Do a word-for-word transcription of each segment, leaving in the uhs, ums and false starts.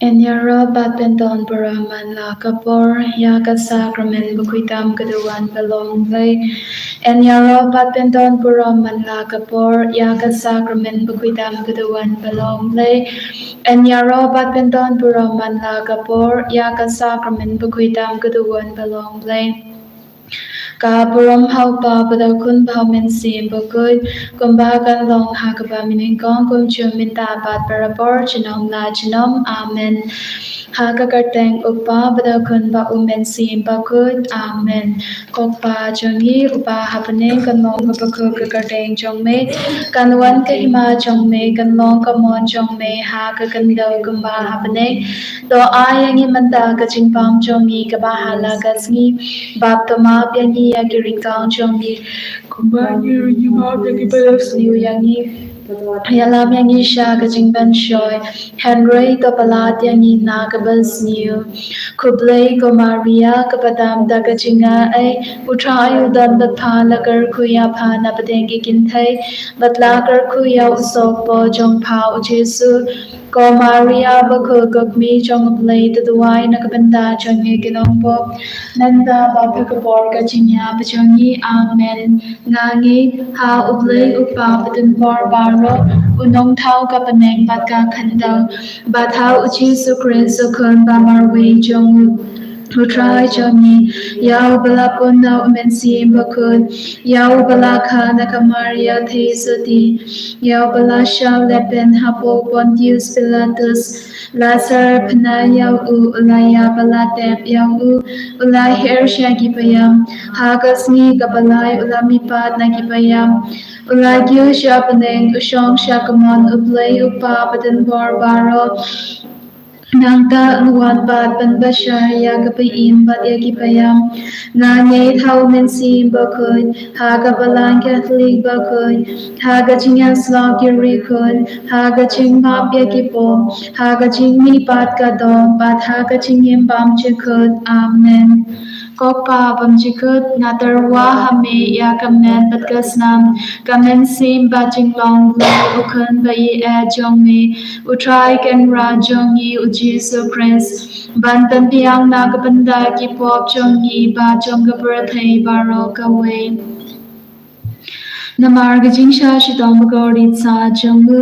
Yn ïaroh bad pyndon burom man la ka por ïa ka sakramen bakhuid tam ka duwan ba long Blei. Yn ïaroh bad pyndon burom man la ka por ïa ka sakramen bakhuid tam ka duwan ba long Blei. Yn ïaroh bad pyndon burom man la ka por ïa ka sakramen bakhuid tam ka duwan ba long Blei. Ka burom ha u Pa bad ha u Khun bad ha u Mynsiem Bakhuid, kumba kan long ha kaba mynnyngkong, kumjuh mynta bad barabor, junom la junom. Amen. Ha ka kyrteng u Pa bad ha u Khun bad u Mynsiem Bakhuid. Amen. Ko Kpa jong ngi uba ha bneng, kan long ka bakhuid ka kyrteng jong me, kan wan ka hima jong me, kan long ka mon jong me ha ka khyndew kumba ha bneng. To ai ïa ngi mynta ka jingbam jong ngi kaba ha la ka sngi, bad to map ïa ngi ïa ki ryngkang jong ngi, kumba ngi ruh ngi map ïa kiba ïohsngew ïa ngi. Ïalam ïa ngi sha ka jingpynshoi, hynrei to pyllait ïa ngi na kaba sniew. Khublei ko Maria, kaba dam da ka jingai, u Trai u don bad pha, la kyrkhu ïa pha na pdeng ki kynthei, bad la kyrkhu ïa u sohpor jong pha u Jisu. Ko Maria bakhuid, ko Kmie jong u Blei, to duwai na ka bynta jong ngi ki nongpop, mynta bad ha ka por ka jingïap jong ngi. Amen. Nga ngeit ha u Blei u Kpa badonbor baroh, u Nongthaw ka bneng bad ka khyndew, bad ha u Jisu Khrist u Khun ba marwei jong u Trai jong ngi, ïa uba la pun na u Mynsiem Bakhuid, ïa uba la kha na ka Maria Theisotti, ïa uba la shah lehbeiñ hapoh Pontius Pilatus, la syrphna ïa u, u la ïap bad la tep ïa u, u la hiar sha ki païam, ha ka sngi kaba lai u la mihpat na ki païam, u la kiew sha bneng, u shong sha ka mon u Blei u Kpa badonbor baroh. Nangta un wan pat ban bishar ïa kaba im bad ïa ki païam. Nga ngeit ha u Mynsiem Bakhuid, ha ka Balang Katholik bakhuid, ha ka jingïasyllok ki riewkhuid, ha ka jingmap ïa ki pop, ha ka jingmihpat ka doh, bad ha ka jingim bymjukut. Amen. Ko Kpa bymjukut, nga tyrwa ha me ïa ka met bad ka snam, ka mynsiem bad jinglong Blei u Khun ba ïeit jong me, u Trai Kynrad jong ngi u Jisu Khrist, ban pynbiang na ka bynta ki pop jong ngi bad jong ka pyrthei baroh kawei. Namar ka jingshah shitom bakordit sah jong u.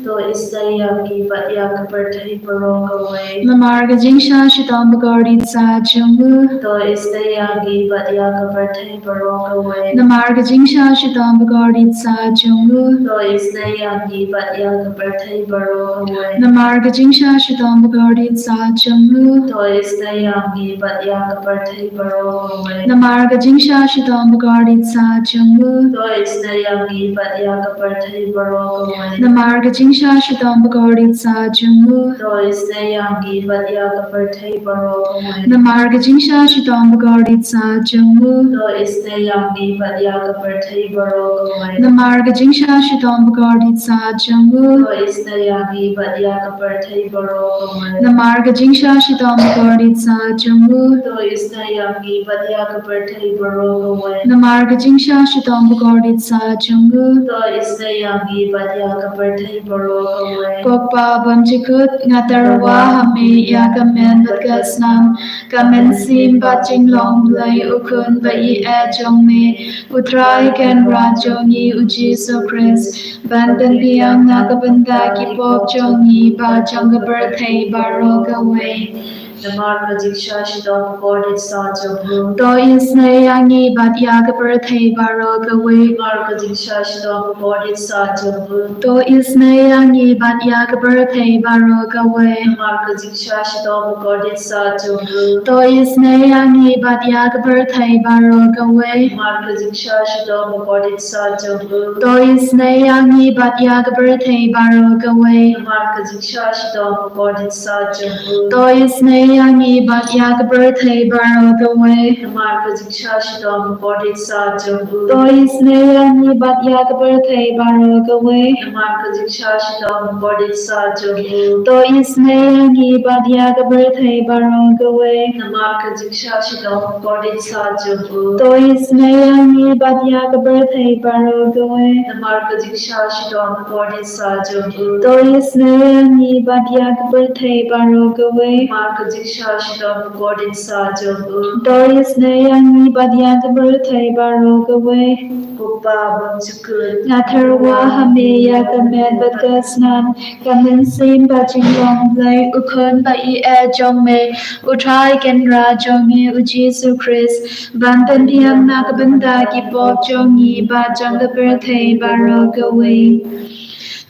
To isnei ïa ngi bad ïa ka pyrthei baroh kawei. Namar ka jingshah shitom bakordit sah jong u. To isnei ïa ngi bad ïa ka pyrthei baroh kawei. Namar ka jingshah shitom bakordit sah jong u. To isnei ïa ngi bad ïa ka pyrthei baroh kawei. Namar ka jingshah shitom bakordit sah jong u. To isnei ïa ngi bad ïa ka pyrthei baroh kawei. Namar ka jingshah shitom bakordit sah jong u. To isnei ïa ngi bad ïa ka pyrthei baroh kawei. Namar ka jingshah shitom bakordit sah jong u. To isnei ïa ngi bad ïa ka pyrthei baroh kawei. Namar ka jingshah shitom bakordit sah jong u. To isnei ïa ngi bad ïa ka pyrthei baroh kawei. Namar ka jingshah shitom bakordit sah jong u. To isnei ïa ngi bad ïa ka pyrthei baroh kawei. Namar ka jingshah shitom bakordit sah jong u. To isnei ïa ngi bad ïa ka pyrthei baroh kawei. Namar ka jingshah shitom bakordit sah jong u. To isnei ïa ngi bad ïa ka pyrthei baroh kawei. Ko Kpa bymjukut, nga tyrwa ha me ïa ka met bad ka snam, ka mynsiem bad jinglong Blei u Khun ba ïeit jong me, u Trai Kynrad jong ngi u Jisu Khrist, ban pynbiang na ka bynta ki pop jong ngi bad jong ka pyrthei baroh kawei. Namar ka jingshah shitom bakordit sah jong u. To isnei ïa ngi bad ïa ka pyrthei baroh kawei. Namar ka jingshah shitom bakordit sah jong u. To isnei ïa ngi bad ïa ka pyrthei baroh kawei. Namar ka jingshah shitom bakordit sah jong u. To isnei ïa ngi bad ïa ka pyrthei baroh kawei. Namar ka jingshah shitom bakordit sah jong u. To isnei ïa ngi bad ïa ka pyrthei baroh kawei. Namar ka jingshah shitom bakordit sah jong u. To isnei ïa ngi bad ïa ka pyrthei baroh kawei. Namar ka jingshah shitom bakordit satia jong u. To isynei ïa ngi bad ïa ka pyrthei baroh kawei. Namar ka jingshah shitom bakordit satia jong u. To isynei ïa ngi bad ïa ka pyrthei baroh kawei. Namar ka jingshah shitom bakordit satia jong u. To isynei ïa ngi bad ïa ka pyrthei baroh kawei. Namar ka jingshah shitom bakordit satia jong u. To isynei ïa ngi bad ïa ka pyrthei baroh kawei. Namar ka jingshah shitom bakordit satia jong u. To isynei ïa ngi bad ïa ka pyrthei baroh kawei. Ko Pa bymjukut. Nga tyrwa ha me ïa ka met bad ka snam, ka mynsiem bad jinglong Blei, u Khun baieit jong me, u Trai Kynrad jong ngi u Jisu Khrist, ban pynbiang na ka bynta ki pop jong ngi bad jong ka pyrthei baroh kawei.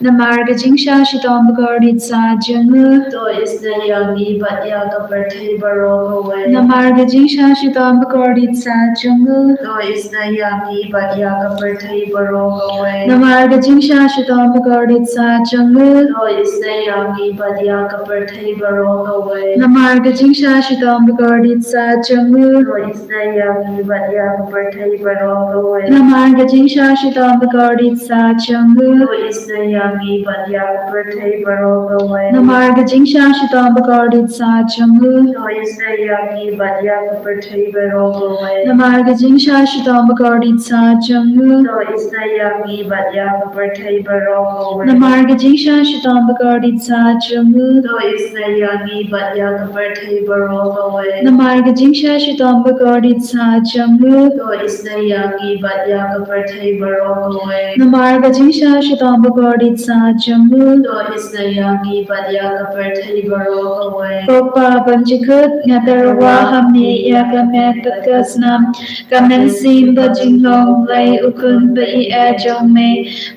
Namar ka jingshah shitom bakordit satia jong u. To isynei ïa ngi bad ïa ka pyrthei baroh kawei. Namar ka jingshah shitom bakordit satia jong u. To isynei ïa ngi bad ïa ka pyrthei baroh kawei. Namar ka jingshah shitom bakordit satia jong u. To isynei ïa ngi bad ïa ka pyrthei baroh kawei. Namar ka jingshah shitom bakordit satia jong u. To isynei ïa ngi bad ïa ka pyrthei baroh kawei. Namar ka jingshah shitom bakordit satia jong u. To isynei ïa ngi bad ïa ka pyrthei baroh kawei. Namar ka jingshah shitom bakordit satia jong u. To isynei ïa ngi bad ïa ka pyrthei baroh kawei. Namar ka jingshah shitom bakordit satia jong u. To isynei ïa ngi bad ïa ka pyrthei baroh kawei. Namar ka jingshah shitom bakordit satia jong u. To isynei ïa ngi bad ïa ka pyrthei baroh kawei. Namar ka jingshah shitom bakordit satia jong u. To isynei ïa ngi bad ïa ka pyrthei baroh kawei. Namar ka jingshah shitom bakordit satia jong u. To isynei ïa ngi bad ïa ka pyrthei baroh kawei. Ko Pa bymjukut, nga tyrwa ha me ïa ka met bad ka snam, ka mynsiem bad jinglong Blei, u Khun baieit jong me,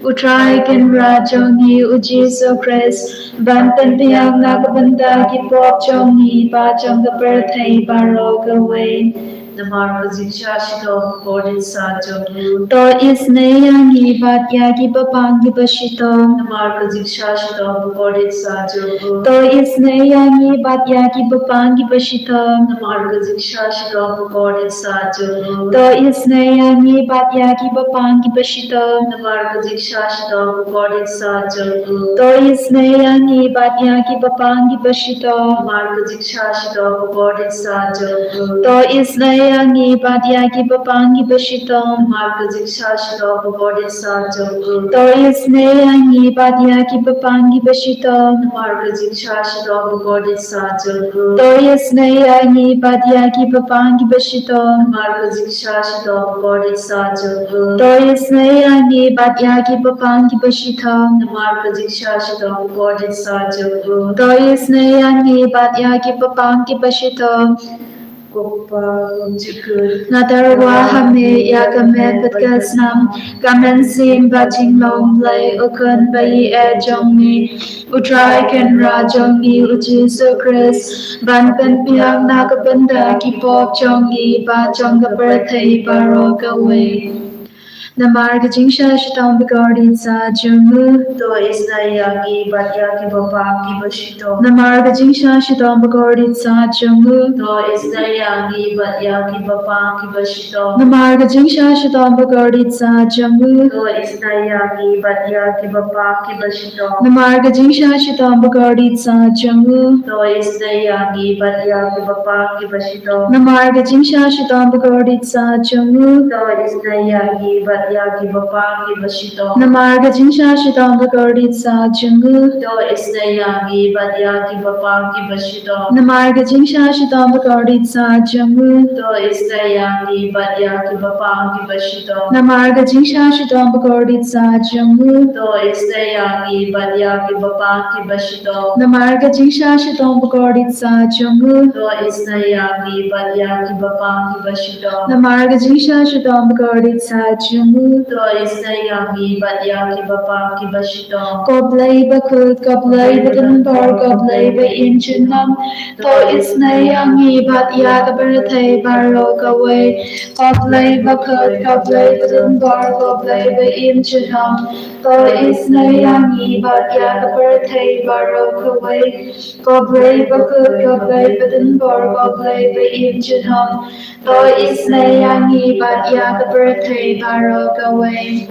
u Trai Kynrad jong ngi u Jisu Khrist, ban pynbiang na ka bynta ki pop jong ngi bad jong ka pyrthei baroh kawei. Namar ka jingshah shitom bakordit satia jong u. To isynei ïa ngi bad ïa ki bapang kiba shitom. Namar ka jingshah shitom bakordit satia jong u. To isynei ïa ngi bad ïa ki bapang kiba shitom. Namar ka jingshah shitom bakordit satia jong u. To isynei ïa ngi bad ïa ki bapang kiba shitom. Namar ka jingshah shitom bakordit satia jong u. To isynei ïa ngi bad ïa ki bapang kiba shitom. Namar ka jingshah shitom bakordit satia jong u. To isynei ïa ngi bad ïa ki bapang kiba shitom. Namar ka jingshah shitom bakordit satia jong u. To isynei ïa ngi bad ïa ki bapang kiba shitom. Namar ka jingshah shitom bakordit satia jong u. To isynei ïa ngi bad ïa ki bapang kiba shitom. Namar ka jingshah shitom bakordit satia jong u. To isynei ïa ngi bad ïa ki bapang kiba shitom. Namar ka jingshah shitom bakordit satia jong u. To isynei ïa ngi bad ïa ki bapang kiba shitom. Ko Pa bymjukut. Nga tyrwa ha me ïa ka met bad ka snam, ka mynsiem bad jinglong Blei, u Khun baieit jong me, u Trai Kynrad jong ngi u Jisu Khrist, ban pynbiang na ka bynta ki pop jong ngi bad jong ka pyrthei baroh kawei. Namar ka jingshah shitom bakordit satia jong u. To isynei ïa ngi bad ïa ki bapang kiba shitom. Namar ka jingshah shitom bakordit satia jong u. To isynei ïa ngi bad ïa ki bapang kiba shitom. Namar ka jingshah shitom bakordit satia jong u. To isynei ïa ngi bad ïa ki bapang kiba shitom. Namar ka jingshah shitom bakordit satia jong u. To isynei ïa ngi bad ïa ki bapang kiba shitom. Namar ka jingshah shitom bakordit satia jong u. To isynei ïa ngi bad ïa ki bapang kiba shitom. Namar ka jingshah shitom bakordit satia jong u. To isynei ïa ngi bad ïa ki bapang kiba shitom. Namar ka jingshah shitom bakordit satia jong u. To isynei ïa ngi bad ïa ki bapang kiba shitom. Namar ka jingshah shitom bakordit satia jong u. To isynei ïa ngi bad ïa ki bapang kiba shitom. Namar ka jingshah shitom bakordit satia jong u. To isynei ïa ngi bad ïa ki bapang kiba shitom. Namar ka jingshah shitom bakordit satia jong To isynei ïa ngi bad ïa kiba pang kiba shitom. Ko Blei bakhuid, ko Blei badonbor, ko Blei ba im junom. To isynei ïa ngi bad ïa ka pyrthei baroh kawei. Ko Blei bakhuid, ko Blei badonbor, ko Blei ba im junom. To isynei ïa ngi bad ïa ka pyrthei baroh kawei. Ko Blei bakhuid, ko Blei badonbor, ko Blei ba im junom. To isynei ïa ngi bad ïa ka pyrthei baroh kawei.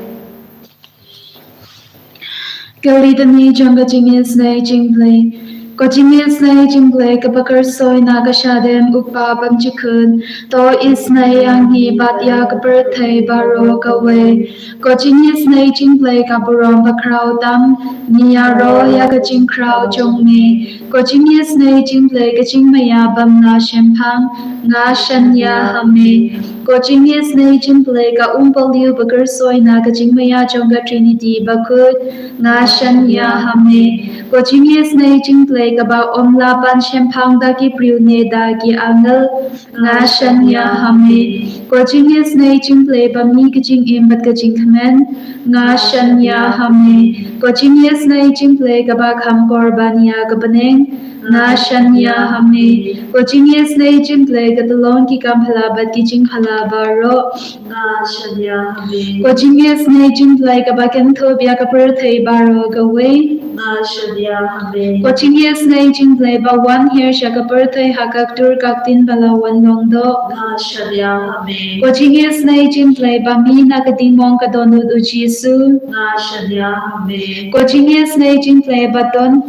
Ka litany jong ka jingisynei jong U Blei. Ko jingisynei jong U Blei kaba khuid shuh na ka shadem U Kpa bymjukut. To isynei ïa ngi bad ïa ka pyrthei baroh kawei. Ko jingisynei jong U Blei ka burom bakhraw tam, ngi ïaroh ïa ka jingkhraw jong me. Ko jingisynei jong U Blei ka jingmaïa bym lah shemphang, nga shaniah ha me. Ko jingisynei jong U Blei ka umpohliew ba khuid shuh na ka jingmaïa jong ka Trinity bakhuid, nga shaniah ha me. Ko jingisynei jong U Blei kaba ym lah ban shemphang da ki briew ne da ki angel, nga shaniah ha me. Ko jingisynei jong U Blei ba mih ka jingim bad ka jingkmen, nga shaniah ha me. Ko jingisynei jong U Blei kaba kham kor ban ïa ka bneng, nga shaniah ha me. Ko jingisynei jong U Blei ka tyllong ki kam phylla bad ki jingphylla baroh, nga shaniah ha me. Ko jingisynei jong U Blei kaba kynthup ïa ka pyrthei baroh kawei, nga shaniah ha me. Ko jingisynei jong U Blei ba wan hiar sha ka pyrthei ha ka ktur ka ktien ba la wan long doh, nga shaniah ha me. Ko jingisynei jong U Blei ba mih na ka dingmong ka dohnud U Jisu, nga shaniah ha me. Ko jingisynei jong U Blei ba don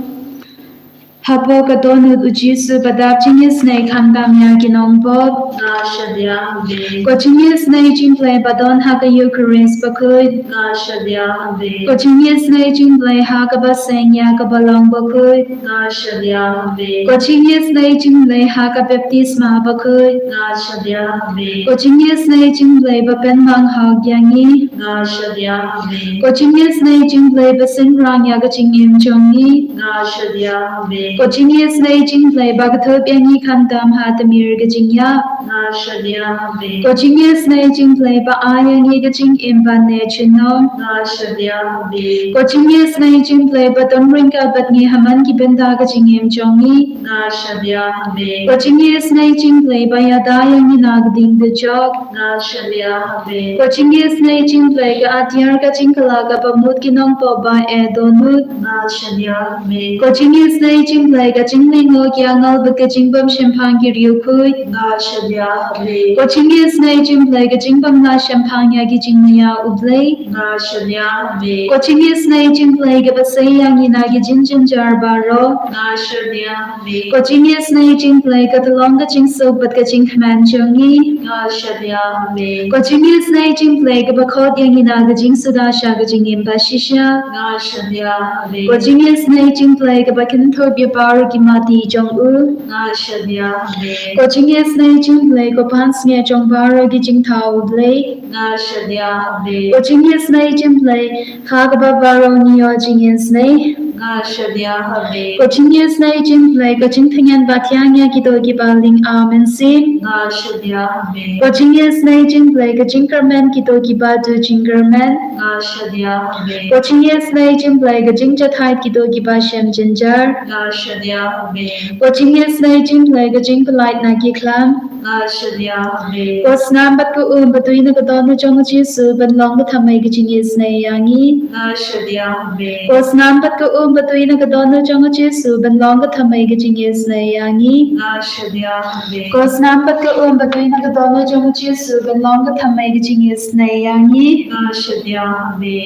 hapoh ka dohnud U Jisu ba dap jingisynei khamtam ïa ki nongpop, nga shaniah ha me. Ko jingisynei jong U Blei ba don ha ka Eukharist bakhuid, nga shaniah ha me. Ko jingisynei jong U Blei ha kaba seng ïa kaba long bakhuid, nga shaniah ha me. Ko jingisynei jong U Blei ha ka baptisma bakhuid, nga shaniah ha me. Ko jingisynei jong U Blei ba pynbang hok ïa ngi, nga shaniah ha me. Ko jingisynei jong U Blei ba synran ïa ka jingim jong ngi, nga shaniah ha me. Ko jingisynei jong U Blei ba kynthup ïa ngi khamtam ha tmier ka jingïap, nga shaniah ha me. Ko jingisynei jong U Blei ba ai ïa ngi ka jingim ban ïeit junom, nga shaniah ha me. Ko jingisynei jong U Blei ba don ryngkat bad ngi ha man ki bynta ka jingim jong ngi, nga shaniah ha me. Ko jingisynei jong U Blei ba ïada ïa ngi na ka ding dujok, nga shaniah ha me. Ko jingisynei jong U Blei ka atiar ka jingkylla kaba mut ki nongpop ba eh dohnud, nga shaniah ha me. Ko jingisynei jong U Blei ka jinglyngngoh ki angel bad ka jingbymshemphang ki riewkhuid, nga shaniah ha me. Ko jingisynei jong U Blei ka jingbymlah shemphang ïa ki jingmaïa U Blei, nga shaniah ha me. Ko jingisynei jong U Blei kaba sei ïa ngi na ki jingjynjar baroh, nga shaniah ha me. Ko jingisynei jong U Blei ka tyllong ka jingsuk bad ka jingkmen jong ngi, nga shaniah ha me. Ko jingisynei jong U Blei kaba khot ïa ngi na ka jingsuda sha ka jingim bashisha, nga shaniah ha me. Ko jingisynei jong U Blei kaba kynthup ïa baroh ki mati jong u, nga shaniah ha me. Ko jingisynei jong U Blei ko pansngiat jong baroh ki jingthaw U Blei, nga shaniah ha me. Ko jingisynei jong U Blei ha kaba baroh ngi ïoh jingisynei, nga shaniah ha me. Ko jingisynei jong U Blei ko jingtyngen ba thiang ïa kito kiba ling amen sien, nga shaniah ha me. Ko jingisynei jong U Blei ko jingkyrmen kito kiba duh jingkyrmen, nga shaniah ha me. Ko jingisynei jong U Blei ko jingjahthait kito kiba shem jynjar, nga shaniah ha me. Ko jingisynei jong U Blei ko jingpyllait na ki khlam, nga shaniah ha me. Ko snam bad ko um ba dei na ka dohnud jong U Jisu ban long ka thymmei ka jingisynei ïa ngi, nga shaniah ha me. Ko snam bad ko um ba dei na ka dohnud jong U Jisu ban long ka thymmei ka jingisynei ïa ngi, nga shaniah ha me. Ko snam bad ko um ba dei na ka dohnud jong U Jisu ban long ka thymmei ka jingisynei ïa ngi, nga shaniah ha me.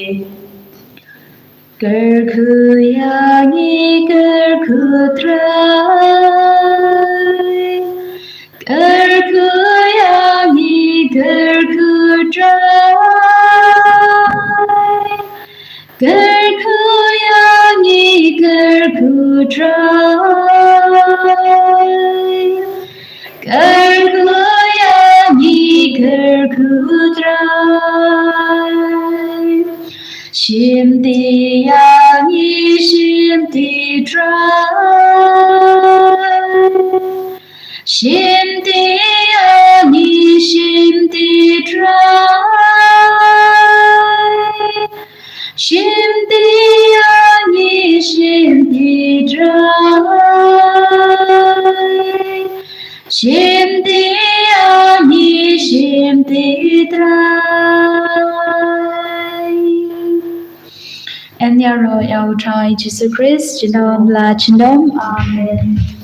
Kyrkhu ïa ngi, kyrkhu Trai. Kyrkhu ïa ngi, kyrkhu Trai. Kyrkhu ïa ngi, kyrkhu Trai. Kyrkhu ïa ngi, kyrkhu Trai. Shim ti ïa ngi, shim ti Trai. Shim ti ïa ngi, shim ti Trai. Shimti ani shimti Trai. Yn ïaroh ïa U Trai Jisu Khrist, junom la junom. Amen.